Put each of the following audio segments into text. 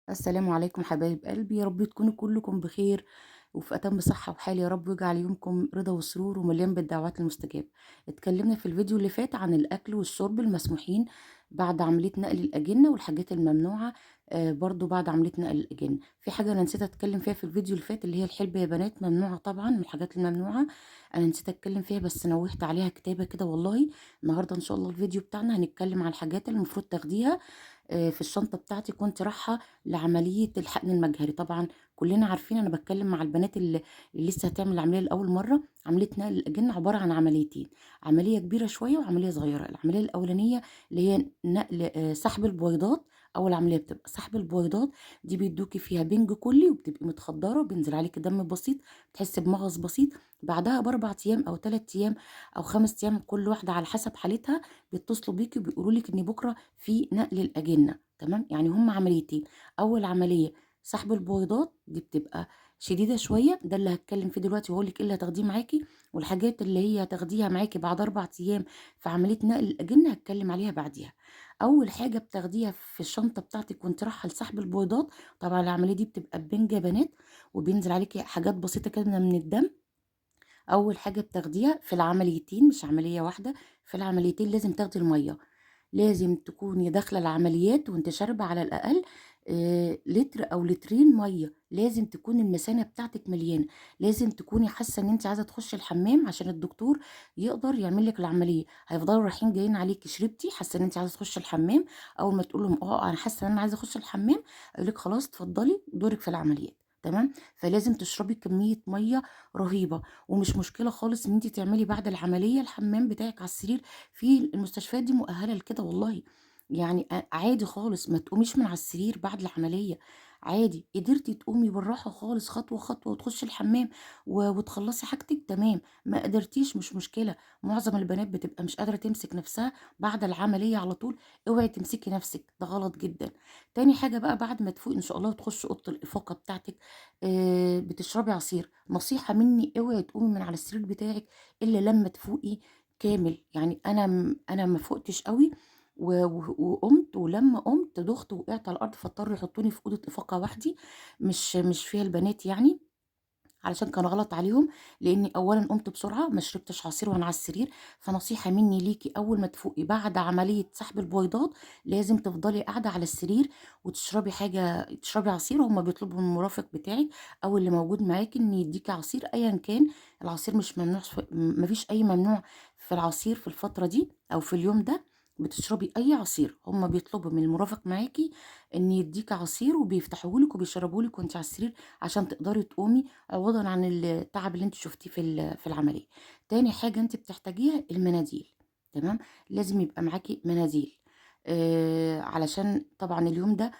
السلام عليكم حبايب قلبي، يا رب تكونوا كلكم بخير وفي أتم صحة وحال يا رب، ويجعل يومكم رضا وسرور ومليان بالدعوات المستجابة. اتكلمنا في الفيديو اللي فات عن الأكل والشرب المسموحين بعد عملية نقل الأجنة والحاجات الممنوعة برضو بعد عملية نقل الأجنة. في حاجة أنا نسيت أتكلم فيها في الفيديو اللي فات اللي هي الحلبة يا بنات، ممنوعة طبعا، من الحاجات الممنوعة أنا نسيت أتكلم فيها بس نوهت عليها كتابة كده والله. النهاردة إن شاء الله الفيديو بتاعنا هنتكلم على الحاجات اللي المفروض تاخديها في الشنطة بتاعتي كنت رايحة لعملية الحقن المجهري. طبعا كلنا عارفين، أنا بتكلم مع البنات اللي لسه هتعمل العملية لأول مرة. عملية نقل الأجنة عبارة عن عمليتين، عملية كبيرة شوية وعملية صغيرة. العملية الأولانية اللي هي نقل سحب البويضات، أول عملية بتبقى سحب البويضات، دي بيدوكي فيها بنج كلي وبتبقي متخدرة وبينزل عليكي دم بسيط، بتحسي بمغص بسيط. بعدها ب4 أيام أو 3 أيام أو 5 أيام كل واحدة على حسب حالتها بيتصلوا بيكي وبيقولوا لك إن بكرة في نقل الأجنة. تمام، يعني هم عمليتين. أول عملية سحب البويضات دي بتبقى شديدة شوية، ده اللي هتكلم فيه دلوقتي وهقول لك ايه اللي هتاخديه معاكي، والحاجات اللي هي هتاخديها معاكي بعد 4 أيام في عملية نقل الأجنة هتكلم عليها بعديها. أول حاجة بتاخديها في الشنطة بتاعتك وانت رايحة لسحب البويضات، طبعا العملية دي بتبقى ببنج يا بنات وبينزل عليكي حاجات بسيطة كده من الدم. أول حاجة بتاخديها في العمليتين، مش عملية واحدة، في العمليتين لازم تاخدي المية، لازم تكوني داخلة العمليات وانت شاربة على الأقل لتر أو لترين مية، لازم تكون المثانة بتاعتك مليانة، لازم تكوني حاسة ان انت عايزة تخشي الحمام عشان الدكتور يقدر يعمل لك العملية. هيفضلوا رايحين جايين عليكي، شربتي، حاسة ان انت عايزة تخشي الحمام، أول ما تقول لهم أنا حاسة ان أنا عايزة أخش الحمام، يقول لك خلاص اتفضلي دورك في العمليات. تمام، فلازم تشربي كمية مية رهيبة. ومش مشكلة خالص ان انت تعملي بعد العملية الحمام بتاعك على السرير، في المستشفيات دي مؤهلة لكده والله، يعني عادي خالص، ما تقوميش من على السرير بعد العملية عادي. قدرتي تقومي بالراحة خالص خطوة خطوة وتخشي الحمام وتخلصي حاجتك تمام، ما قدرتيش مش مشكلة. معظم البنات بتبقى مش قادرة تمسك نفسها بعد العملية على طول، اوعي تمسكي نفسك، ده غلط جدا. تاني حاجة بقى بعد ما تفوقي ان شاء الله وتخشي أوضة الإفاقة بتاعتك، بتشربي عصير. نصيحة مني اوعي تقومي من على السرير بتاعك إلا لما تفوقي كامل. يعني أنا ما فقتش قوي وقمت، ولما قمت دخت وقعت على الأرض، فاضطروا يحطوني في أوضة إفاقة وحدي، مش فيها البنات يعني، علشان كان غلط عليهم، لاني اولا قمت بسرعه ما شربتش عصير وانا على السرير. فنصيحه مني ليكي، اول ما تفوقي بعد عمليه سحب البويضات لازم تفضلي قاعده على السرير وتشربي حاجه، تشربي عصير. هما بيطلبوا من المرافق بتاعك او اللي موجود معاكي ان يديكي عصير ايا كان. العصير مش ممنوع، مفيش اي ممنوع في العصير في الفتره دي او في اليوم ده، بتشربي اي عصير. هما بيطلبوا من المرافق معاكي ان يديكي عصير وبيفتحوهولك وبيشربوهولك وانت على السرير عشان تقدري تقومي، عوضا عن التعب اللي انت شفتيه في العمليه. تاني حاجه انت بتحتاجيها المناديل. تمام، لازم يبقى معاكي مناديل، علشان طبعا اليوم ده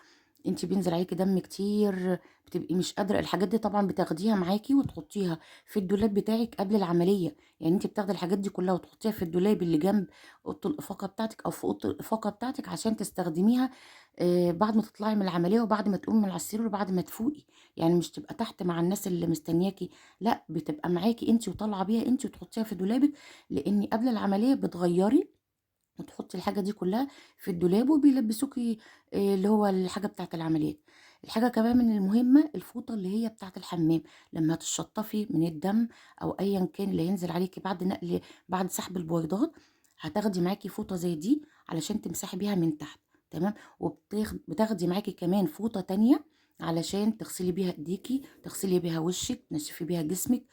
انت بينزل عليكي دم كتير، بتبقي مش قادره. الحاجات دي طبعا بتاخديها معاكي وتحطيها في الدولاب بتاعك قبل العمليه، يعني انت بتاخدي الحاجات دي كلها وتحطيها في الدولاب اللي جنب اوضه الافاقه بتاعتك او في اوضه الافاقه بتاعتك عشان تستخدميها بعد ما تطلعي من العمليه وبعد ما تقومي من على السرير وبعد ما تفوقي. يعني مش تبقى تحت مع الناس اللي مستنياكي، لا بتبقى معاكي انت وطالعه بيها انت وتحطيها في دولابك، لان قبل العمليه بتغيري وتحطي الحاجة دي كلها في الدولاب وبيلبسوكي اللي هو الحاجة بتاعت العمليات. الحاجة كمان من المهمة الفوطة اللي هي بتاعت الحمام، لما تشطفي من الدم أو أيا كان اللي هينزل عليكي بعد سحب البويضات، هتاخدي معاكي فوطة زي دي علشان تمسحي بيها من تحت. تمام، وبتاخدي معاكي كمان فوطة تانية علشان تغسلي بيها ايديكي، تغسلي بيها وشك، تنشفي بيها جسمك،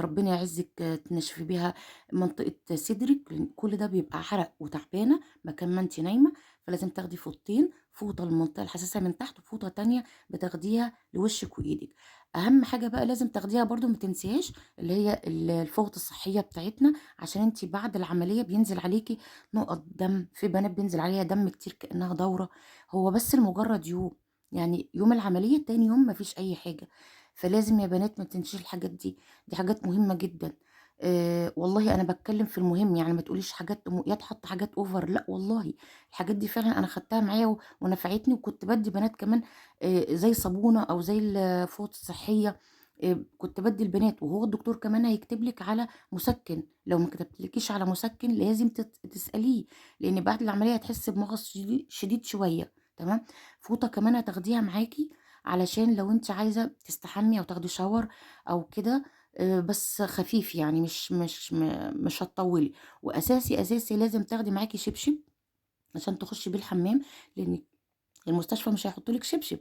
ربنا يعزك، تنشفي بيها منطقة صدرك، لأن كل ده بيبقى حرق وتعبانة مكان ما انت نايمة. فلازم تاخدي فوطتين، فوطة للمنطقة الحساسة من تحت وفوطة تانية بتاخديها لوشك وايدك. اهم حاجة بقى لازم تاخديها برضو ما تنسيهاش اللي هي الفوط الصحية بتاعتنا، عشان انت بعد العملية بينزل عليكي نقط دم، في بنات بينزل عليها دم كتير كأنها دورة، هو بس لمجرد يوم، يعني يوم العملية تاني يوم مفيش أي حاجة. فلازم يا بنات ما تنسيش الحاجات دي، دي حاجات مهمة جدا. والله أنا بتكلم في المهم، يعني ما تقوليش حاجات يا تحط حاجات أوفر، لا والله الحاجات دي فعلا أنا خدتها معايا ونفعتني، وكنت بدي بنات كمان، زي صابونة أو زي الفوط الصحية، كنت بدي البنات. وهو الدكتور كمان هيكتب لك على مسكن، لو ما كتبتلكيش على مسكن لازم تسأليه، لأن بعد العملية هتحس بمغص شديد شوية. تمام. فوطه كمان هتاخديها معاكي علشان لو انت عايزه تستحمي او تاخدي shower او كده، بس خفيف يعني، مش هتطولي. واساسي اساسي لازم تاخدي معاكي شبشب عشان تخشي بيه الحمام، لان المستشفى مش هيحطولك شبشب.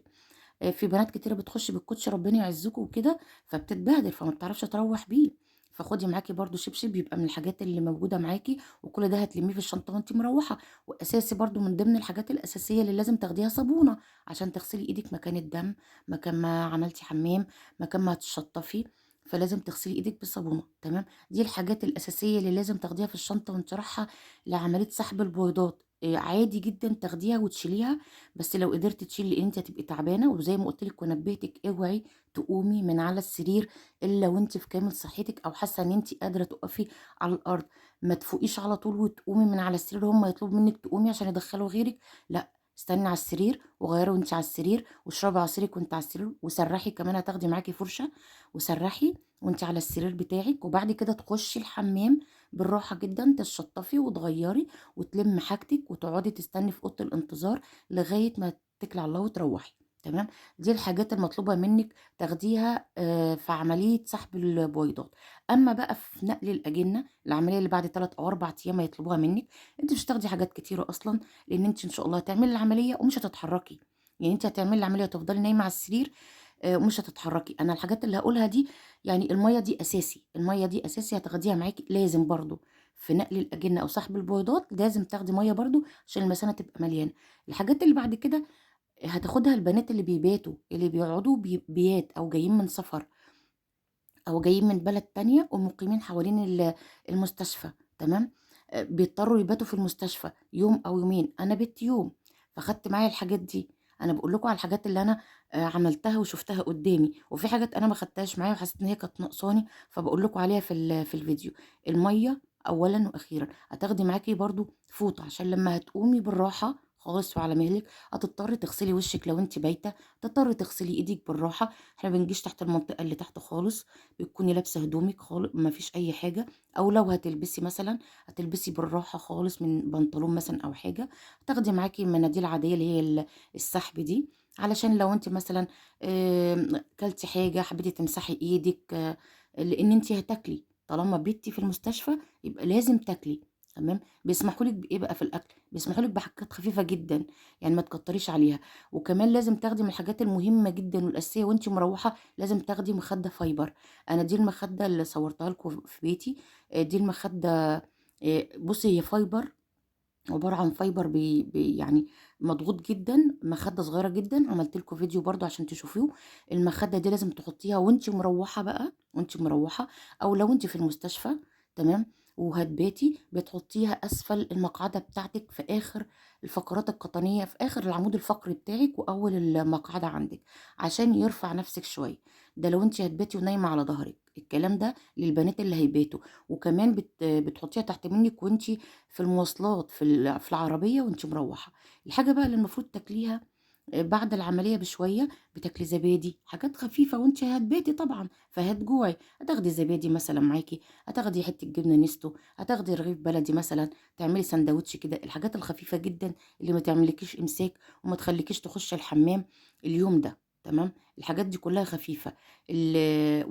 في بنات كتيرة بتخش بالكوتش ربنا يعزكم وكده، فبتتبهدل فما بتعرفش تروح بيه. فخدي معاكي برضو شبشب، يبقى من الحاجات اللي موجودة معاكي، وكل ده هتلميه في الشنطة وانت مروحة. واساسي برضو من ضمن الحاجات الاساسية اللي لازم تاخديها صابونه عشان تغسلي ايدك مكان الدم، مكان ما عملتي حمام، مكان ما هتشطفي، فلازم تغسلي ايدك بالصابونه. تمام. دي الحاجات الاساسية اللي لازم تاخديها في الشنطة وانت رايحة لعملية سحب البويضات. عادي جدا تاخديها وتشيليها، بس لو قدرتي تشيلي لان انت هتبقي تعبانة. وزي ما قلت لك ونبهتك، اوعي تقومي من على السرير الا وانت في كامل صحتك او حاسه ان انت قادرة تقفي على الارض. ما تفوقيش على طول وتقومي من على السرير، هم يطلبوا منك تقومي عشان يدخلوا غيرك، لا، استني على السرير وغيري وانت على السرير، واشربي عصيرك وانت على السرير، وسرحي كمان، هتاخدي معاكي فرشه وسرحي وانت على السرير بتاعك. وبعد كده تخشي الحمام بالراحة جدا، تشطفي وتغيري وتلم حاجتك وتقعدي تستني في اوضة الانتظار لغاية ما تتكلي على الله وتروحي. تمام. دي الحاجات المطلوبة منك تاخديها في عملية سحب البويضات. اما بقى في نقل الاجنة، العملية اللي بعد 3 او 4 ايام هيطلبوها منك، انت مش هتاخدي حاجات كتيرة اصلا، لان انت ان شاء الله هتعملي العملية ومش هتتحركي. يعني انت هتعملي العملية وتفضلي نايمة على السرير ومش هتتحركي. انا الحاجات اللي هقولها دي، يعني المية دي اساسي، المية دي اساسي هتاخديها معاكي لازم برضو في نقل الاجنة او سحب البويضات، لازم تاخدي مية برضو عشان المثانه تبقى مليانة. الحاجات اللي بعد كده هتاخدها البنات اللي بيباتوا، اللي بيقعدوا بيات او جايين من سفر او جايين من بلد تانية ومقيمين حوالين المستشفى. تمام. بيضطروا يباتوا في المستشفى يوم او يومين. انا بت يوم، فخدت معايا الحاجات دي. انا بقول لكم على الحاجات اللي انا عملتها وشفتها قدامي، وفي حاجات انا ما خدتهاش معايا وحسيت ان هي كانت ناقصاني فبقول لكم عليها في الفيديو. المية اولا واخيرا. هتاخدي معاكي برضو فوطه عشان لما هتقومي بالراحة خالص وعلى مهلك هتضطري تغسلي وشك لو انت بايته، تضطري تغسلي ايدك بالراحة. احنا ما بنجيش تحت المنطقة اللي تحت خالص، بتكوني لابسه هدومك خالص ما فيش اي حاجة، او لو هتلبسي مثلا هتلبسي بالراحة خالص من بنطلون مثلا او حاجة. تاخدي معاكي مناديل عادية اللي هي السحب دي، علشان لو انت مثلا كلتي حاجة حبيتي تمسحي ايدك، لان انت هتاكلي طالما بيتي في المستشفى يبقى لازم تاكلي. تمام. بيسمحوا لك بايه بقى في الاكل؟ بيسمحوا لك بحاجات خفيفة جدا، يعني ما تكتريش عليها. وكمان لازم تاخدي من الحاجات المهمة جدا والاساسيه وانت مروحة، لازم تاخدي مخده fiber. انا دي المخدة اللي صورتها لكم في بيتي، دي المخدة، بصي هي fiber، عبارة عن fiber بي يعني مضغوط جدا، مخده صغيرة جدا. عملت لكم فيديو برضو عشان تشوفوه. المخدة دي لازم تحطيها وانت مروحة بقى، وانت مروحة او لو انت في المستشفى. تمام. وهتباتي بتحطيها اسفل المقعده بتاعتك في اخر الفقرات القطنيه، في اخر العمود الفقري بتاعك واول المقعده عندك، عشان يرفع نفسك شوية. ده لو انت هتباتي ونايمه على ظهرك. الكلام ده للبنات اللي هيباتوا. وكمان بتحطيها تحت منك وانت في المواصلات، في العربية وانت مروحة. الحاجة بقى اللي المفروض تاكليها بعد العملية بشوية، بتاكلي زبادي، حاجات خفيفة وانت هتباتي طبعا فهتجوعي، هتاخدي زبادي مثلا معاكي، هتاخدي حتة جبنه نستو، هتاخدي رغيف بلدي مثلا، تعملي سندوتش كده. الحاجات الخفيفة جدا اللي ما تعملكيش امساك وما تخليكيش تخشي الحمام اليوم ده. تمام. الحاجات دي كلها خفيفة.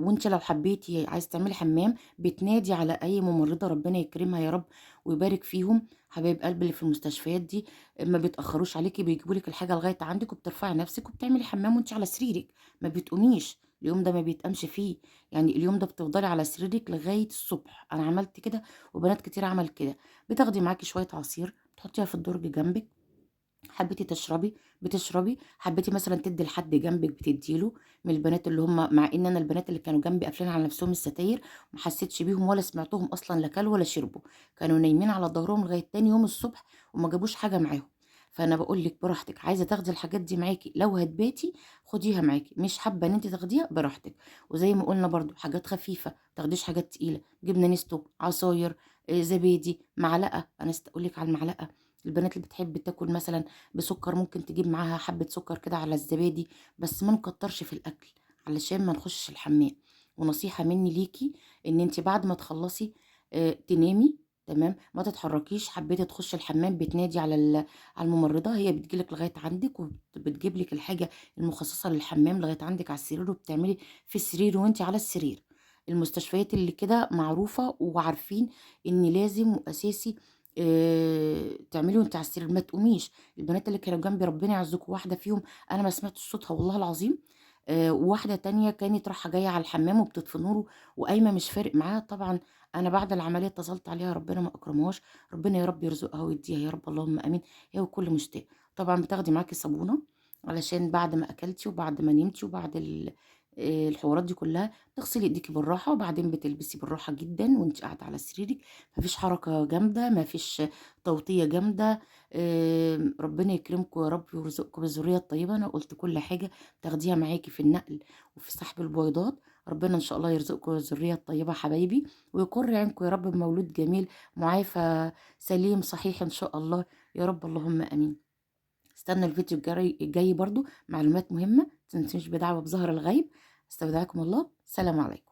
وانت لو حبيتي عايز تعملي حمام بتنادي على اي ممرضة، ربنا يكرمها يا رب ويبارك فيهم حبايب قلب اللي في المستشفيات دي، ما بيتاخروش عليكي، بيجيبوا لك الحاجة لغاية عندك، وبترفعي نفسك وبتعملي حمام وانت على سريرك، ما بتقوميش. اليوم ده ما بيتقامش فيه، يعني اليوم ده بتفضلي على سريرك لغاية الصبح. انا عملت كده وبنات كتير عمل كده. بتاخدي معاكي شوية عصير تحطيها في الدرج جنبك، حبيتي تشربي بتشربي، حبيتي مثلا تدي لحد جنبك بتديله من البنات اللي هم، مع ان انا البنات اللي كانوا جنبي قافلين على نفسهم الستاير، ما حسيتش بيهم ولا سمعتهم اصلا، لا كلوا ولا شربوا، كانوا نايمين على ظهرهم لغاية تاني يوم الصبح وما جابوش حاجة معاهم. فانا بقول لك براحتك، عايزه تاخدي الحاجات دي معاكي لو هتباتي خديها معاكي، مش حابة ان انت تاخديها براحتك. وزي ما قلنا برضو حاجات خفيفة، ما تاخديش حاجات تقيلة، جبنه نستو، عصاير، زبادي، معلقه. انا اقول لك على المعلقة، البنات اللي بتحب تاكل مثلا بسكر ممكن تجيب معاها حبة سكر كده على الزبادي، بس ما نكترش في الاكل علشان ما نخشش الحمام. ونصيحة مني ليكي ان انت بعد ما تخلصي تنامي. تمام، ما تتحركيش. حبيتي تخشي الحمام بتنادي على على الممرضة، هي بتجيلك لغاية عندك وبتجيب لك الحاجة المخصصة للحمام لغاية عندك على السرير، وبتعملي في السرير وانت على السرير. المستشفيات اللي كده معروفة وعارفين ان لازم واساسي تعملي وانت على السرير، ما تقوميش. البنات اللي كانوا جنبي ربنا يعزكم، واحدة فيهم انا ما سمعت صوتها والله العظيم، وواحدة تانية كانت رايحة جاية على الحمام وبتطفي نوره وقايمه مش فارق معاها. طبعا انا بعد العملية اتصلت عليها، ربنا ما اكرمهاش، ربنا يا رب يرزقها ويديها يا رب، اللهم امين، هي وكل مشتاق. طبعا بتاخدي معاكي صابونه علشان بعد ما اكلتي وبعد ما نمتي وبعد الحوارات دي كلها تغسلي ايديكي بالراحة، وبعدين بتلبسي بالراحة جدا وانت قاعدة على سريرك، مفيش حركة جامدة، مفيش توطيه جامدة. ربنا يكرمكم يا رب ويرزقكم بالذريه الطيبة. انا قلت كل حاجة تاخديها معاكي في النقل وفي سحب البويضات. ربنا ان شاء الله يرزقكم الذرية الطيبة حبايبي، ويقر عينكم يا رب بمولود جميل معافى سليم صحيح ان شاء الله يا رب، اللهم امين. استنى الفيديو الجاي برضو معلومات مهمة، متنسوش بدعوة بظهر الغيب. استودعكم الله، سلام عليكم.